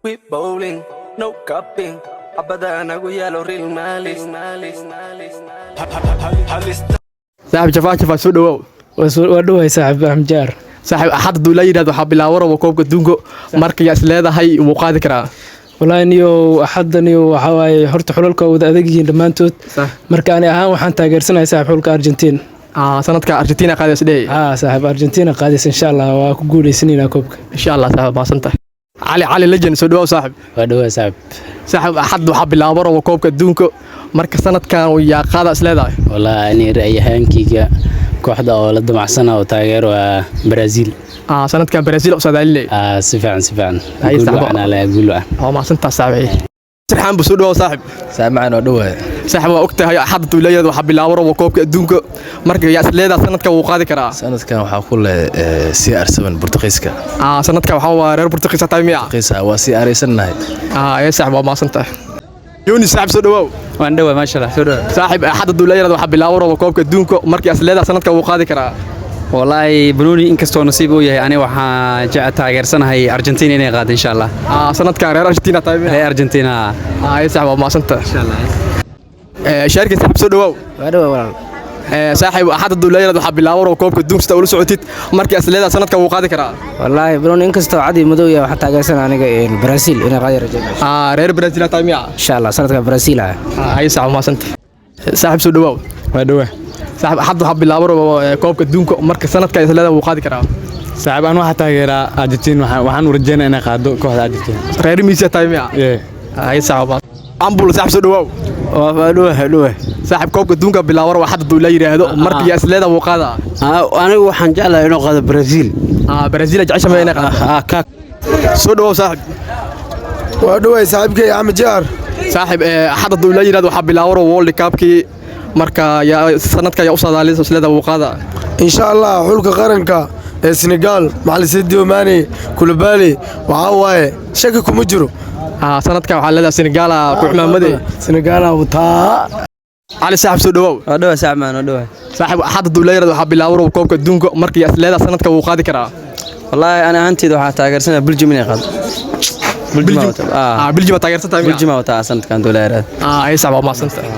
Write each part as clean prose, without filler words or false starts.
We bowling, no cupping. Abada nagu yaalo real malis. Saaxiib Jafaa Jafaa, soo dhawow. Waa dhowahay, saaxiib Axmed Jaar. Saaxiib, Axad hadduu la yidhahdo waxaa bilaabo rabo koobka adduunka, marka yaa is leedahay wuu qaadi karaa? Wallaahi niyow, Axadda niyow, waxaa waaye horta xulalka waa wada adag yihiin dhammaantood. Marka ani ahaan waxaan taageersanahay, saaxiib, xulka Argentiin. Ah, sanadka Argentina qaadaysa dheh? Haa saaxiib, Argentina qaadaysa insha Allah, waa ku guuleysanaynaa koobka. Insha Allah saaxiib, mahadsan tahay. Cali Cali Legend, soo dhawow saaxiib. Waa dhowaa, saaxiib. Saaxiib, Axad waxaa bilaabo rabo koobka adduunka, marka sanadkan yaa qaada is leedahay? Wallaahi ani ra'yi ahaankeyga kooxda oo la damacsana oo taageero waa Brazil. Ah, sanadkan Brazil u saadaalinay. Ah, si fiican, si fiican. Hay, guul saaxiib. wacan ala guul wacan. Waa mahadsantahay saaxiib. Sirxaan bu, soo dhawow saaxiib. Saamacaan, oo dhowahay. Saaxiib, waa ogtahay Axad hadduu la yidhahdo waxaa bilaabo rabo koobka adduunka, marka yaa is leedahay sanadkan wuu qaadi karaa? Sanadkan waxaa ku leh CR7 Bortuqiiska. Ah, sanadkan waxaa waa reer Portugiis tahay miya? Bortuqiisa waa sii araysannahay. Ah, ee saaxiib, waa mahadsantahay. Yunis saaxiib, soo dhawow. Waan dhowaa, maasha Allah, soo dhowaa. Saaxiib, Axad hadduu la yidhahdo waxaa bilaabo rabo koobka adduunka, markii is leedahay sanadkan wuu qaadi karaa? Wallaahi banooni inkastoo nasiib uu yahay, ani waxaan jecel taageersanahay Argentina inay qaado insha Allah. Ah, sanadkan reer Argentina tahay miya? Reer Argentina. Ah, ee saaxiib, waa mahadsantahay. Insha Allah. Ee shaarki saaxiib, soo dhawow. Waa dhowaa, walaal. Ee saaxiib, Axad hadduu la yidhahdo waxaa bilaabo rabo koobka adduunka, sida ula socotid, markii is leedahay sanadkan wuu qaadi karaa? Wallaahi banooni inkastoo cad iyo madow yahay, waxaan taageersan aniga Brazil inay qaadi rajaynayso. Ah, reer Brazil tahay miya? Insha Allah sanadka Brazil ah. Ah, hay saaxiib, mahadsantahay. Saaxiib, soo dhawow. Waa dhowaa. Saaxiib, Axad waxaa bilaabo rabo koobka adduunka, marka sanadkan is leedahay wuu qaadi karaa? Saaxiib, aan waxaa taageeraa Argentina, waxaan u rajeynaa inay qaado kooxda Argentina. Reer Messi tahay miya? Yeah. Hay saaxiib. Ambul saaxiib, soo dhawow. Waa dhowaa, dhowaa. Saaxiib, koobka adduunka bilaabo rabo Axad hadduu la yidhaahdo, marka yaa is leedahay wuu qaadaa? Anigu waxaan jeclahay inuu qaado Brazil. Ah, Brazil jecesha ma inay qaado? Ka. Soo dhawow saaxiib. Waa dhoway saaxiibkay Axmed Jaar. Saaxiib, Axad hadduu la yidhahdo waxaa bilaabo rabo World Cup-kii, marka yaa sanadka yaa u saadaalisa is leedahay wuu qaadaa? Insha Allah xulka qaranka ee Senegal, macallin Sadio Mane, Koulibaly, waxaa waaye shaki kuma jiro. Ah, sanadka waxaa leedahay Senegal ku cimaamade. Senegal wataa. Cali saaxiib, soo dhawow. Waa dhowaa saaxiib, maan waa dhowaa. Saaxiib, Axad hadduu la yidhahdo waxaa bilaabo rabo koobka adduunka, marka yaa is leedahay sanadka wuu qaadi karaa? Wallaahi ani ahaanteyda waxaa taageersanaya Belgium inay qaado. Belgium. Ah, Belgium baa taageersan tahay miya? Belgium aa wataa sanadkan dowladda. Ah, ay saaxiib, waa mahadsantahay.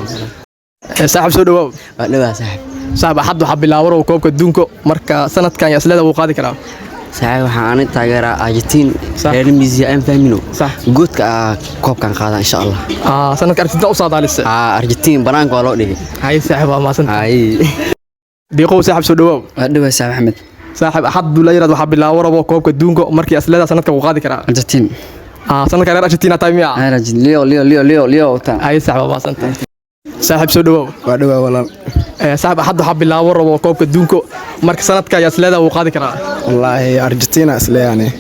Saaxiib, soo dhawow. Waa dhowaa, saaxiib. Saaxiib, Axad waxaa bilaabo rabo koobka adduunka, marka sanadkan yaa is leedahay wuu qaadi karaa? Saaxiib, waxaan ani taageeraa Argentina. Reer Messi aan fahmino. Goodka ah koobkan qaada insha Allah. Ah, sanadka Argentina u saadaalisa. Ah, Argentina banaanka waa loo dhigay. Hay saaxiib, waa mahadsantahay. Diiqow saaxiib, soo dhawow. Waa dhowaa, saaxiib Axmed. Saaxiib, Axad hadduu la yidhahdo waxaa bilaabo rabo koobka adduunka, markii is leedahay sanadka wuu qaadi karaa? Argentina. Ah, sanadka reer Argentina tahay miya? Reer Argentina, Leo Leo Leo Leo Leo wataa. Hay saaxiib, waa mahadsantahay. Saaxiib, soo dhawow. Waa dhowaa, walaal. Saaxiib, Axad waxaa bilaabo rabo koobka adduunka, marka sanadka ayaa is leedahay wuu qaadi karaa? Wallaahi Argentina isleeyahay.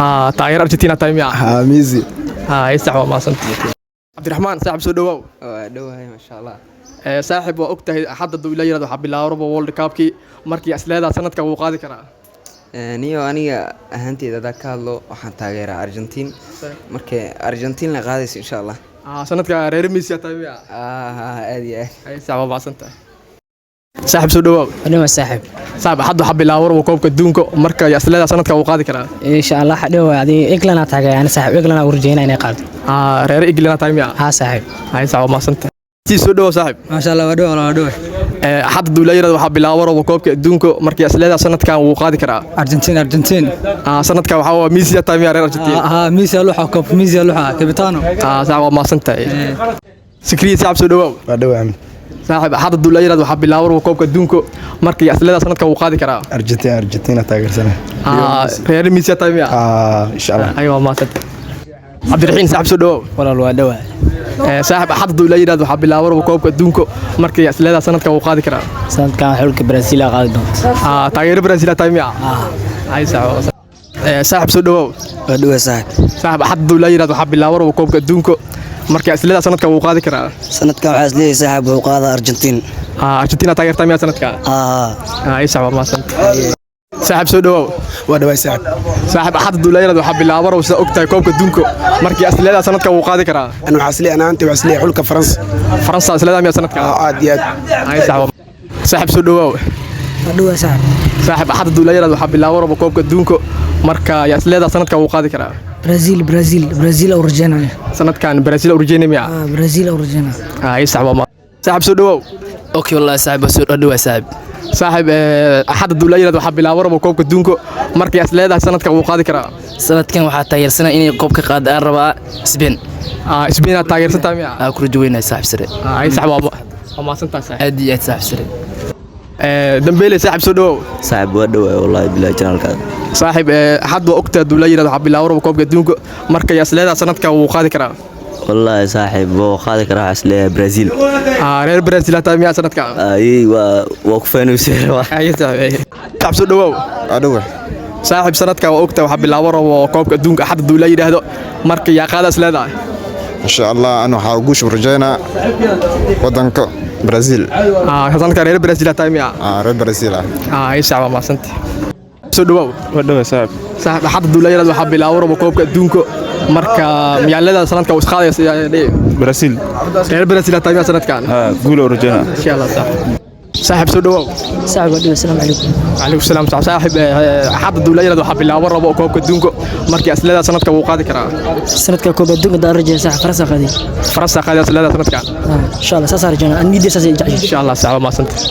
Ah, taageer Argentina tahay miya? Haa, Messi. Ah, hay saaxiib, waa mahadsantahay. Cabdiraxmaan saaxiib, soo dhawow. Waa dhowahay, maasha Allah. Saaxiib, waa ogtahay Axad hadduu la yidhahdo waxaa bilaabo rabo World Cup-kii, markii is leedahay sanadka wuu qaadi karaa? Niyo, aniga ahaanteyda haddaan ka hadlo, waxaan taageeraa Argentina, marka Argentina la qaadayso insha Allah. Ah, sanadka reer Messi tahay miya? Ah, aad iyo aad. Hay saaxiib, waa mahadsantahay. Saaxiib, soo dhawow. Dhowaa, saaxiib. Saaxiib, Axad waxaa bilaabo rabo koobka adduunka, marka yaa is leedahay sanadka wuu qaadi karaa? Insha Allah dhowaa, adi England aa taageeraa ani saaxiib, England aa u rajeynaa inay qaado. Ah, reer England tahay miya? Haa saaxiib. Hay saaxiib, waa mahadsantahay. Sii soo dhawow saaxiib. Maasha Allah, waa dhowaa, waa dhowaa. Axad hadduu la yidhahdo waxaa bilaabo rabo koobka adduunka, markii is leedahay sanadkan wuu qaadi karaa? Argentina, Argentina. Ah, sanadkan waxaa waa Messi tahay miya reer Argentina? Haa, Messi luxa koob, Messi luxa capitano. Ah, saaxiib, waa mahadsantahay. Sikriye saaxiib, soo dhawow. Waa dhowaa, Axmed. Saaxiib, Axad hadduu la yidhahdo waxaa bilaabo rabo koobka adduunka, markii is leedahay sanadkan wuu qaadi karaa? Argentina, Argentina taageersanahay. Ah, reer Messi tahay miya? Ah, insha Allah. Ay, waa mahadsantahay. Cabdiraxiin saaxiib, soo dhawow. Walaal, waa dhowaa. Saaxiib, Axad hadduu la yidhahdo waxaa bilaabo rabo koobka adduunka, markii is leedahay sanadkan wuu qaadi karaa? Sanadkan xulka Brazil aa qaadi doonta. Ah, taageero Brazil tahay miya? Ay saaxiib. Saaxiib, soo dhawow. Waa dhowaa, saaxiib. Saaxiib, Axad hadduu la yidhahdo waxaa bilaabo rabo koobka adduunka, markii is leedahay sanadkan wuu qaadi karaa? Sanadkan waxaa isleeyahay saaxiib wuxuu qaadaa Argentina. Ah, Argentina taageertaa miya sanadka? Ah. Ay saaxiib, waa mahadsantahay. Saaxiib, soo dhawow. Waa dhowaa, saaxiib. Saaxiib, Axad hadduu la yidhahdo waxaa bilaabo rabo, sida ogtahay, koobka adduunka, markii is leedahay sanadkan wuu qaadi karaa? Ana waxaa isleeyahay, ana ahaantay waxaa isleeyahay xulka Faransa. Faransa is leedahay miya sanadka? Aad iyo aad. Ay saaxiib. Saaxiib, soo dhawow. Waa dhowaa, saaxiib. Saaxiib, Axad hadduu la yidhahdo waxaa bilaabo rabo koobka adduunka, marka yaa is leedahay sanadkan wuu qaadi karaa? Brazil, Brazil, Brazil u rajaynaya. Sanadkan Brazil u rajaynaya miya? Brazil u rajaynaya. Ay saaxiib, waa saaxiib, soo dhawow. Okay, wallahi saaxiib, waa soo dhawaa saaxiib. Saaxiib, axadda duu la yiraahdo waxaa bilaabo rabo koobka adduunka, markii as leedahay sanadkan wuu qaadi karaa? Sanadkan waxaa taageersanaa inay koobka qaada aan rabaa Spain. Spain aad taageersan tahay miya? Aa, ku rajaweynaa saaxiib sare. Ay saaxiib, waa mahadsantahay saaxiib. Aad iyo aad saaxiib sare. Dambeele saaxiib, soo dhawow. Saaxiib, waa dhawaay wallahi bilahi janaalkaada. Saaxiib, axad waa ogtahay duu la yiraahdo waxaa bilaabo rabo koobka adduunka, markay as leedahay sanadkan wuu qaadi karaa? Wallahi saaxiib, wuu qaadi karaa, waxaa isleeyahay Brazil. Reer Brazil aad tahay miyaa sanadkan? Ay, waa ku faanaysa. Ay saaxiib, saaxiib soo dhawow. Adhowe. Saaxiib, sanadkan waa ogtahay waxaa bilaabo rabo koobka adduunka axad duu la yiraahdo, marka yaa qaadaas leedahay? Insha Allah, an waxaa guusha rajaynaa wadanka Brazil. Sanadkan reer Brazil aad tahay miyaa? Reer Brazil ah. Ay saaxiib, waa mahadsantahay, soo dhawow. Waa dhawaay saaxiib. Saaxiib, axad duu la yiraahdo waxaa bilaabo rabo koobka adduunka, marka miyaa leedahay sanadkan wuu isqaadaya? Brazil. Reer Brazil aad tahay miyaa sanadkan? Guul oo rajaynaa. Insha Allah saaxiib. Saaxiib, soo dhawow. Saaxiib, waa dhawaay, asalaamu calaykum. Calaykum salaam saaxiib. Axadda duu la yiraahdo waxaa bilaabo rabo koobka adduunka, markii as leedahay sanadkan wuu qaadi karaa? Sanadka koob adduunka daa rajaya saaxiib, Faransa qaaday. Faransa qaadaya as leedahay sanadkan? Insha Allah saas rajaynaa, aan niyadda saas ay jeceshahay. Insha Allah saaxiib, waa mahadsantahay.